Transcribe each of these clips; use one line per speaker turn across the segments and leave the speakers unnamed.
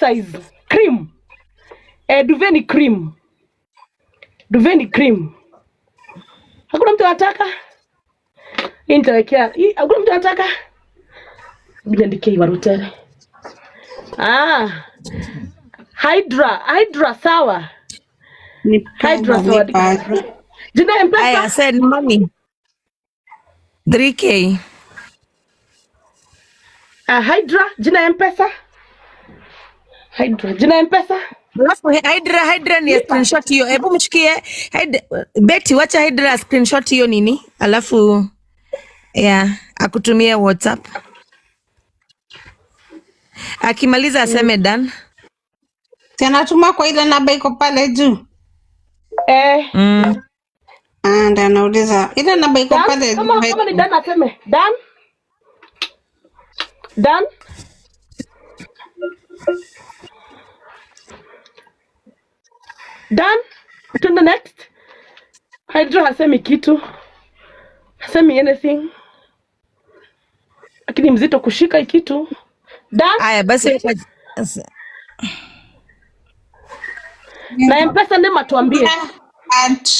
Size cream. Eh, duvet ni cream. Duvet ni cream. Hakuna mtu anataka? Hii nitawekea. Hii hakuna mtu anataka? Bila niandikie Warutere. Ah. Hydra, Hydra sawa. Hydra
Nipenda
sawa.
nipate.
Jina M-Pesa?
Aya, send money. 3K.
Ah, Hydra, jina M-Pesa? Hydra, jina M-Pesa?
Alafu Hydra ni screenshot hiyo. Hebu mshikie Hydra, Betty, wacha Hydra screenshot hiyo nini, alafu yeah, akutumie WhatsApp. Akimaliza aseme done.
Si anatuma kwa ile namba iko pale juu.
Eh,
Ah, ndio anauliza ile namba iko
Dan,
pale
kama
juu.
kama ni Dan aseme. Dan? Dan? Dan? Twende next. Hydra hasemi kitu. Hasemi anything. Lakini mzito kushika hii kitu. Dan?
Aya, basi
Na M-Pesa ndema tuambie.
At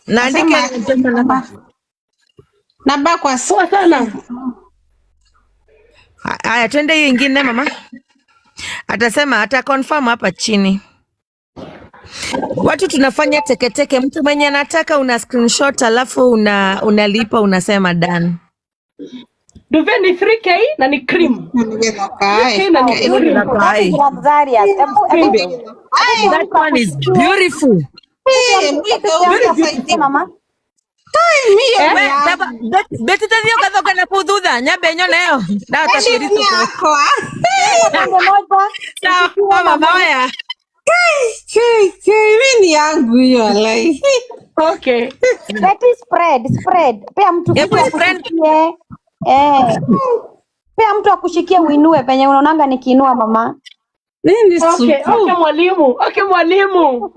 naandike
nasema
M-Pesa namba.
namba kwa
Poa sana.
Aya, twende hiyo ingine mama. Atasema ata confirm hapa chini. Watu tunafanya teketeke. Mtu mwenye anataka una screenshot alafu unalipa unasema done.
Duvet ni 3K na ni cream. 3K na ni cream.
That is luxurious. Hebu hebu
Ai,
That one is beautiful.
Hebu akusikie mama.
We, baba, Betty tathio kathoka na kuu thutha nyambe nyone ĩyo ndahota kwĩritũkwo.
Yakwa.
Pande moja.
Sawa mama oya.
Mi ni yangu hiyo like.
Okay.
Betty, spread, spread. Pea mtu
Hebu
mtu
spread.
Akushikie. Eh. Pea mtu akushikie uinue penye unaonanga nikiinua mama.
Nini
Okay,
supu?
okay mwalimu. Okay mwalimu.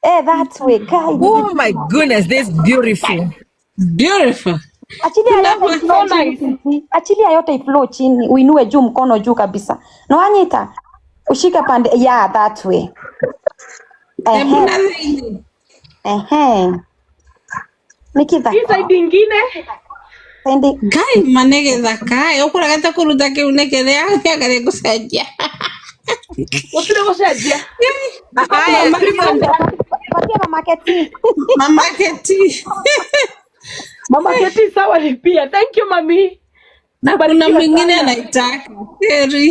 Eh, that way. Kai.
Oh my goodness, this is beautiful.
Beautiful.
Achilia yote iflow
So
chini.
nice.
Sisi. Achilia yote iflow chini. Uinue juu, mkono juu kabisa. No Anyita. Ushike pande. Yeah, that way.
Hebu
Ehe.
na zaidi.
Ehe. Nikitha.
Hii side ingine.
Sendi.
Ngai manege kai ukuragete kuruta kiu nä kä rä a kĩagere gũcenjia.
Gũtirĩ gũcenjia.
Aya,
Patia mama Keti.
Mama Keti.
Mama Keti sawa lipia. Thank you mami.
Na kuna
Barikiwa
mwingine
sana.
anaitaka heri.